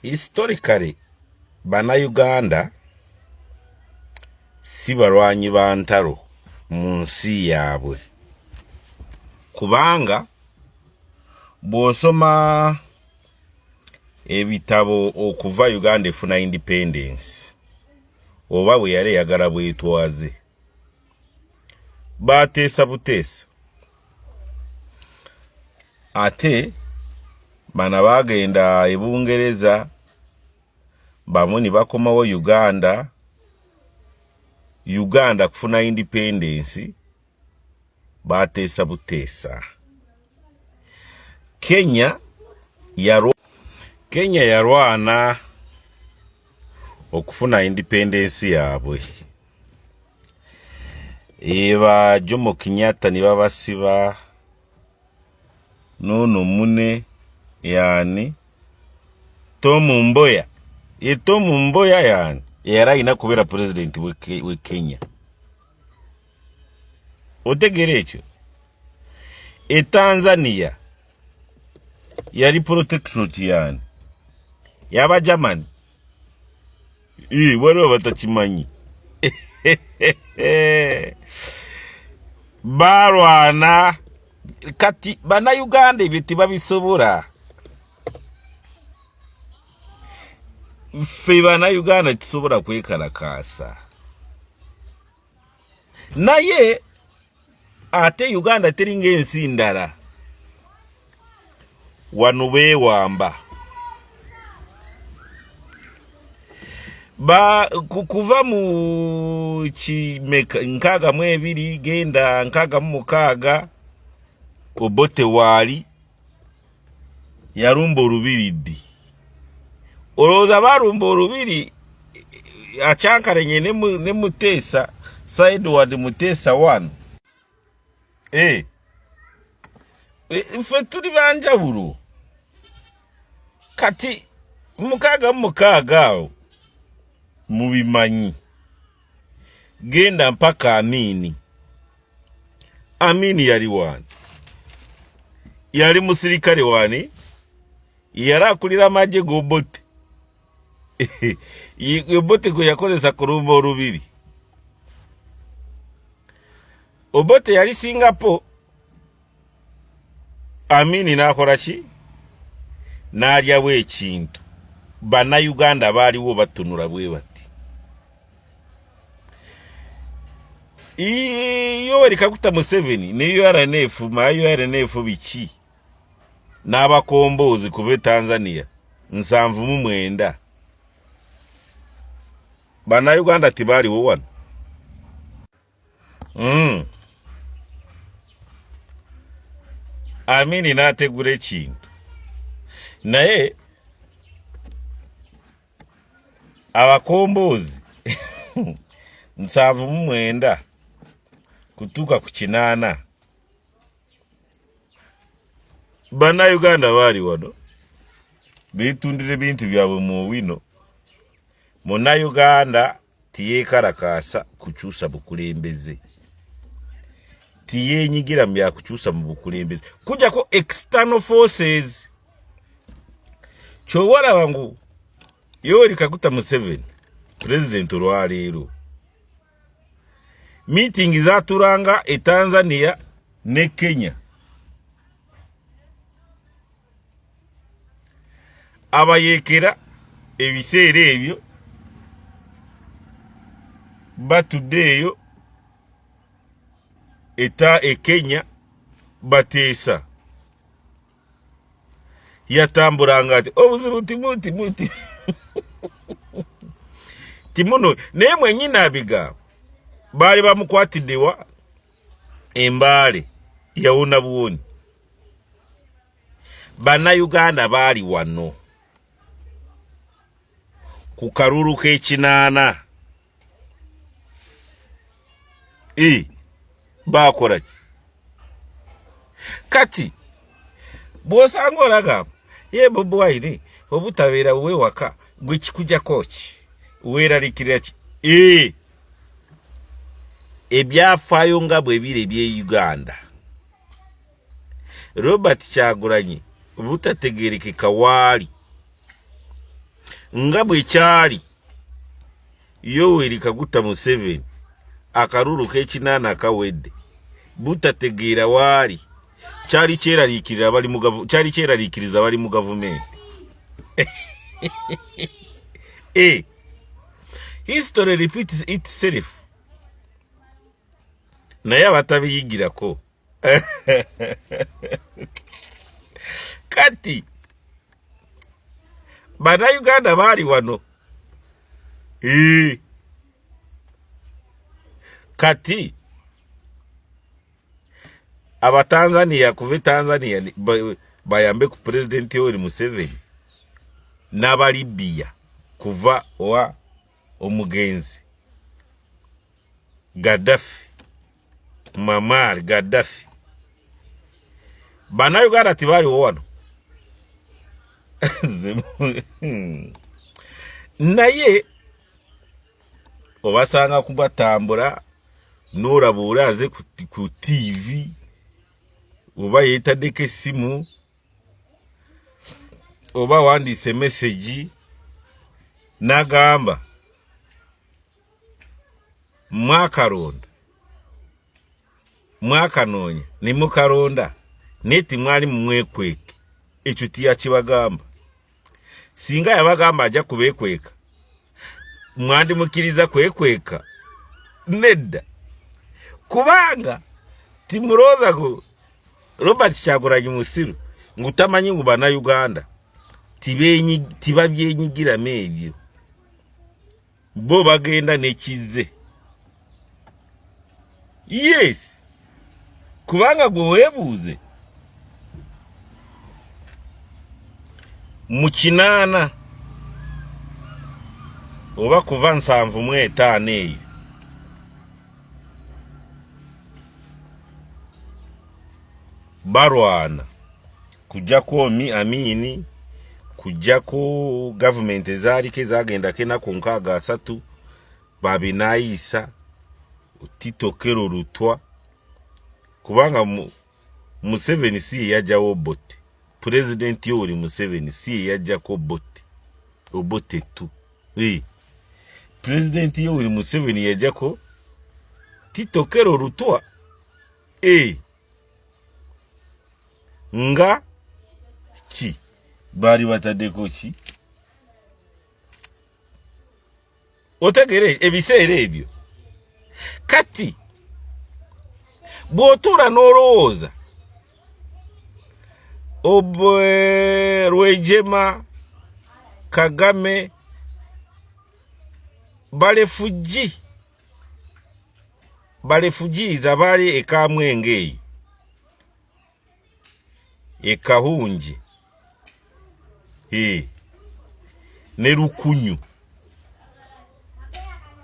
Historically Bannayuganda si balwanyi ba ntalo mu nsi yaabwe kubanga bw'osoma ebitabo okuva Uganda efuna independence oba bwe yali eyagala bwetwaze baateesa buteesa ate bana baagenda e Bungereza bamu ne bakomawo Uganda Uganda kufuna independence bateesa buteesa Kenya yarwa Kenya yarwana okufuna independence yaabwe eba Jomo Kenyatta ne babasiba n'ono mune yani Tom Mboya ye Tom Mboya yani yari alina kubeera president we Kenya otegeera ekyo e Tanzania yali protectorate yani yaba Germany waliwo batakimanyi balwana kati bannayuganda ebyo tebabisobola ffe bannayuganda tusobola kwekalakaasa naye ate uganda teringa ensi ndala wano beewamba ba kuva mu kimeka 62 genda 66 Obote waali yarumba olubiri ddi olowooza barumba olubiri akyankalanye ne Muteesa Sir Edward Muteesa one eh. Ffe tuli banjawulo kati 66 awo mubimanyi genda mpaka Amini. Amini yali wani? Yali musirikale wani? Yali akulira amagye g'Obote. Obote gwe yakozesa kulumba olubiri. Obote yali Singapore. Amini n'akola ki? N'alyawo ekintu. Bannayuganda baaliwo batunula bwe bati. Yoweri Kaguta Museveni ne URNF ma URNF biki n'abakomboozi kuva e Tanzania 79 Bannayuganda tebaaliwo wano. Amini n'ategula ekintu naye abakomboozi 79 kutuuka ku 80 Bannayuganda baali wano beetundira ebintu byabwe mu Owino. Munnayuganda tiyeekalakaasa kukyusa bukulembeze, tiyeenyigira mu byakukyusa mu bukulembeze kujjako external forces. Kyoba olaba ngu Yoweri Kaguta Museveni pulezidenti olwaleero meeting zaturanga e Tanzania ne Kenya abayeekera ebiseera ebyo batudde eyo eta e Kenya bateesa yatambulanga ati obuzibu timu timuno naye mwenyini abigamba baali bamukwatiddewa embaale yawona buwonyi. Bannayuganda baali wano ku kalulu k'ekinaana e baakola ki kati bw'osanga olagamba ye Bobi Wine obutabeera wuwe waka gwe kikujako ki weeralikirira ki e ebyafaayo nga bwe biri eby'e Uganda Robert Kyagulanyi butategerekeka waali. Nga bwe kyali Yoweri Kaguta Museveni akalulu k'ekinaana kawedde butategeera waali kyali kyeraliikirira bali mu kyali kyeraliikiriza bali mu gavumenti. Eh, history repeats itself, naye abatabiyigirako. Kati Bannayuganda baali wano. Kati Abatanzania kuva e Tanzania bayambe ku Pulezidenti Yoweri Museveni, n'Abalibiya kuva wa omugenzi Gaddafi, Muammar Gaddafi. Bannayuganda tebaliwo wano. Naye obasanga kubatambula n'olaba aze ku TV oba yeetaddeko essimu oba awandiise message n'agamba mwakalonda, mwakanoonya ne mukalonda, naye timwali mumwekweke. Ekyo tiyakibagamba. Singa yabagamba ajja kubeekweka, mwandimukkiriza kwekweka? Nedda, kubanga timulowooza ngu Robert Kyagulanyi musiru ngu tamanyi ngu Bannayuganda tibabyenyigiramu ebyo. Bo bagenda nekizze. Yes, kubanga gwe weebuuze mu 80 oba kuva 75 eyo balwana kujjako omi Amini, kujjako gavumenti ezaaliko ezagendako enaku 63, babinayisa Tito Okello Lutwa, kubanga Museveni si ye yajjawo Obote. Pulezidenti Yoweri Museveni si ye yajjako Obote, Obote tu. Pulezidenti Yoweri Museveni yajjako Tito Okello Lutwa. Nga ki baali bataddeko ki otegere ebiseera ebyo. Kati bw'otuula n'olowooza Rwejema, Kagame balefuggi, balefugiizi abaali e Kamwenge eyo e Kahungi ne Lukunyu,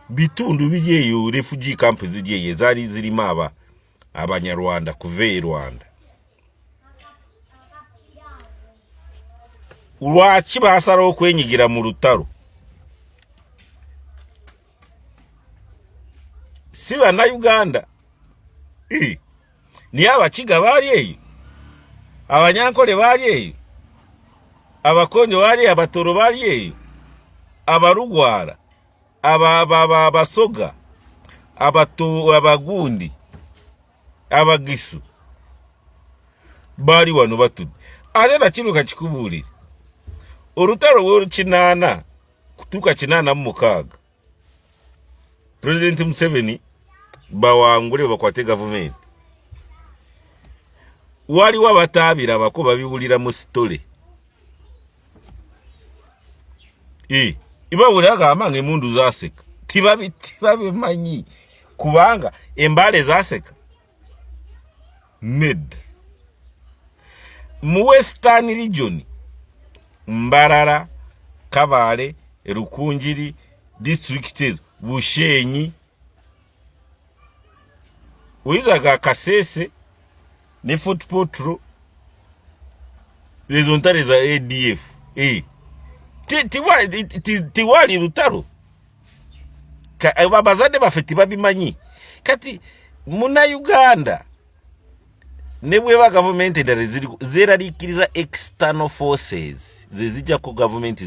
bitundu biri eyo, refugee camp ziri eyo ezaali zirimu aba Abanyarwanda kuva e Rwanda. Lwaki baasalawo okwenyigira mu lutalo? Si Bannayuganda, naye Abakiga baali eyo, Abanyankole baali eyo, Abakonjo baali eyo, Abatoro baali eyo, Abarugwara, Abasoga, Abagundi, Abagisu baali wano batudde. Ate nakino kakikubuulire, olutalo lw'olukinaana kutuuka 86 Pulezidenti Museveni bawangule bakwate gavumenti, waliwo abataabirabako babiwulira mu sitole. Ibawulira agamba nga emundu zaseka, tibabimanyi kubanga embaale zaseka. Nedda, mu Western Region, Mbarara, Kabale, Rukungiri district ezo, Bushenyi, oyizaga Kasese ne Fort Portal, ezo ntale za ADF. Tiwali lutalo, abazadde baffe tibabimanyi. Kati Munnayuganda ne bweba gavumenti endala zeraliikirira external forces zezijjako gavumenti.